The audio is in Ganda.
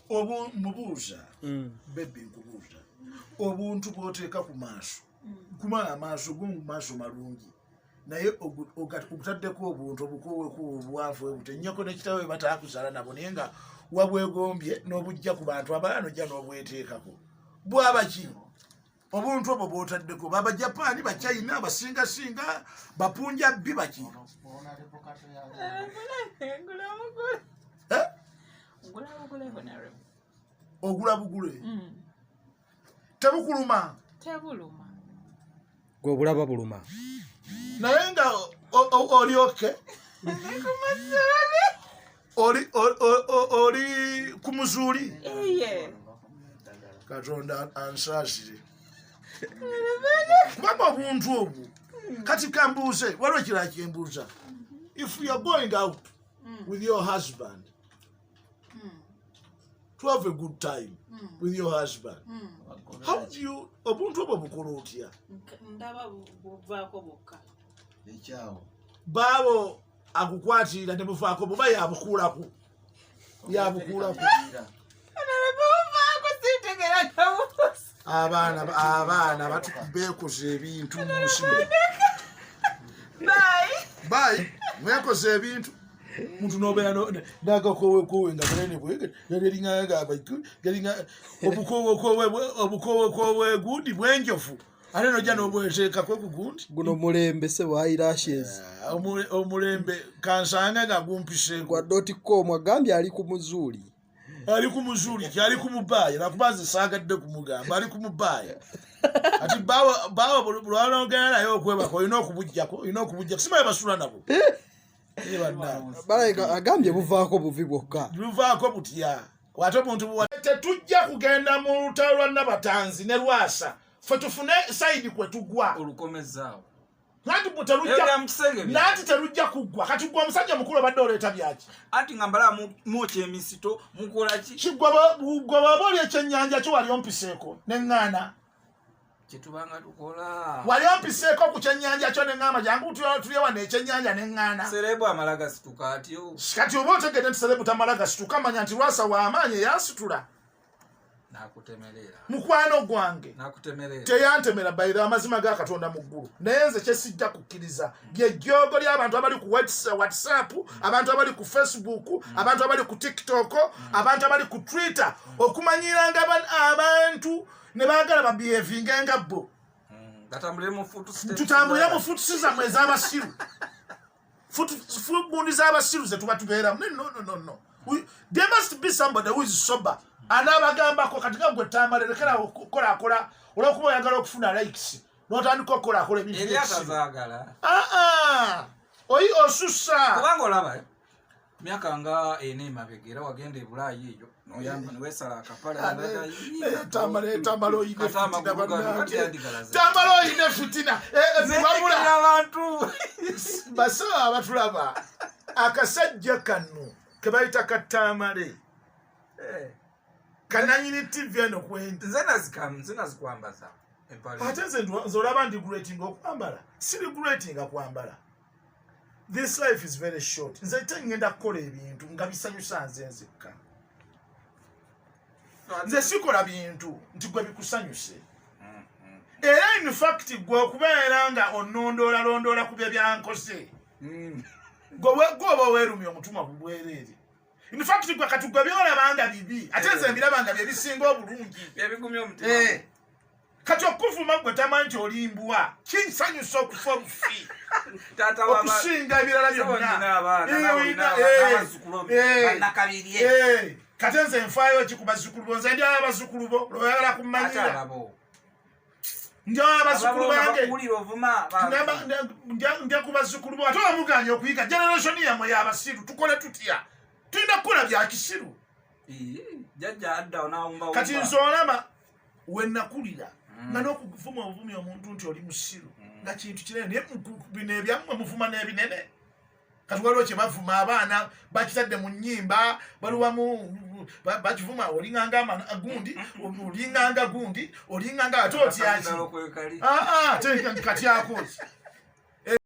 Obu mubuuza, baby, nkubuuza, obuntu bw'oteeka ku maaso, kuma amaaso go mu maaso malungi, naye ogutaddeko obuntu obukoweku obuwanvu bwe buti, ennyoko nekitabo bwe bataakuzaala nabo, naye nga wabwegombye n'obujja ku bantu abalala, nojja n'obweteekako, bwaba ki obuntu obwo bwotaddeko? Baba Japaani, Bachina, basingasinga bapunja bbi, baki? Ngula bugule. Eh? Ngula bugule, honorable. Ogula bugule? Tebukuluma? Tebuluma. Gwe obulaba buluma? Naye nga oli okay, oli oli ku muzuuli? Iye. Katonda ansaasire, kubanga obuntu obwo, kati kambuuze, waliwo ekirala kyembuuza. If you are going out with your husband to have a good time with your husband, how do you, obuntu obwo bukola otya? Ndaba buvaako bwokka. Ekyawo. Baabo akukwatirira ne buvaako, buba yabukuulako, yabukuulako. Buvaako, sintegera nabuusa. Abaana beekoze ebintu mu nsi muno. Bye. Bayi mwekoze ebintu, muntu nobeera nagakowekowe nga kanene bwege, galinga galinga obukowekowe gundi bwenjofu, ate nojja n'obweteekako ku gundi. Guno mulembe sebo, eyelashes. Ah, omulembe kansanga nga gumpiseeko. Gwa .com agambye ali ku muzuuli. Ali ku muzuuli ki? Ali ku mubaaya, lwakuba nze saagadde kumugamba ali ku mubaaya. Ati baawa lwanogenda naye okwebaka, olina okubujjako, olina okubujjako, simaye basula nabo. Eh, bannange. Balayika agambye buvaako buvi bwokka. Luvaako butya ate omuntu tetujja kugenda mu lutalo lwa Nabatanzi ne Lwasa, ffe tufune side kwe tugwa. Olukomezaawo. Nanti bwe terujja Ebyo bya mu kisenge. Nanti terujja kuggwa. Kati gwe omusajja mukulu obadde oleeta byaki? Anti nga mbala mwokya emisito, mukola ki? Kigwe gwe bw'oba oli ekyennyanja kyo wali ompiseeko neŋŋaana. Kyetubanga tukola. Wali ompiseeko ku kyennyanja kyo neŋŋamba jangu tulye wano ekyennyanja, neŋŋaana. Celeb amala gasituka atyo. Kati oba otegedde nti celeb tamala gasituka, manya nti Lwasa w'amaanyi eyansitula. Nakutemerera. Mukwano gwange. Nakutemerera. Teyantemera bayira, amazima ga Katonda mu ggulu. Naye nze kyesijja kukkiriza lyejjoogo ly'abantu abali ku WhatsApp, abantu abali ku Facebook, abantu abali ku TikTok, abantu abali ku Twitter, okumanyiranga abantu ne baagala babehavinge nga bo. Batambulire mu footsteps. Tutambulire mu footsteps zammwe ez'abasiru, gundi z'abasiru ze tuba tubeeramu. No, no, no, no. There must be somebody who is sober anaabagambako. Kati nga gwe Tamale, lekera okukolakola olwokuba oyagala okufuna likes, n'otandika okukolakola ebintu Eri by'ekisiru. atazaagala. Ah, ah. Oyi osussa. Kubanga olaba, myaka nga 4 emabega, era wagenda e Bulaayi eyo noyamba niwesala akapale. Tamale, Tamale, oyina Kata efitina. amagulu gano kati Bannange. yandigalaze. Tamale, oyina efitina. Eh, eh, wabula abantu. Basawo abatulaba, akasajja kano kebayita Katamale, kananyini TV eno kwendi. Nze nazikwambaza empale. Ate nze nze olaba ndi regretting okwambala, si regretting kwambala. This life is very short. Nze te ngenda kukola ebintu nga bisanyusa nze nzekka. Nze sikola bintu nti gwe bikusanyuse. Era in fact gwe okubeera nga onondoola londoola ku bye byankoze, gwe gwe oba weerumya omutima bubwereere. In fact gwe kati gwe byolaba nga bibi, ate nze mbiraba nga bye bisinga obulungi. Byebigumya omutima. Eh. Kati okuvuma gwe tamanyi nti olimbwa kinsanyusa okufa obufi Taata wa okusinga ebirala Sebo, byonna. nina abaana, Eh, naawe olina- olina eh, abazzukulu eh, bannakabirye. eh. Kati nze nfaayo ki ku bazzukulu bo? Nze ndi abazzukulu bo lwoyagala Ate kumanyira. ababo Ndi abazzukulu Ababo nga bange. bakuwulira ovuma. Ndya ku bazzukulu bo, ate olabuganya okuyiga generation yammwe y'abasiru. Tukole tutya? Tulina kukola bya kisiru. Jjajja adda nawumba. Kati nze olaba we nakulira nga n'okuvuma obuvumi omuntu nti oli musiru nga kintu kinene, naye bino ebyammwe muvuma n'ebinene. Kati waliwo kye bavuma abaana, bakitadde mu nnyimba, baliwamu bakivuma, olinganga gundi, olinganga gundi, olinganga, ate otyaki? Kwekali. Ah, ah, ate kati akozi.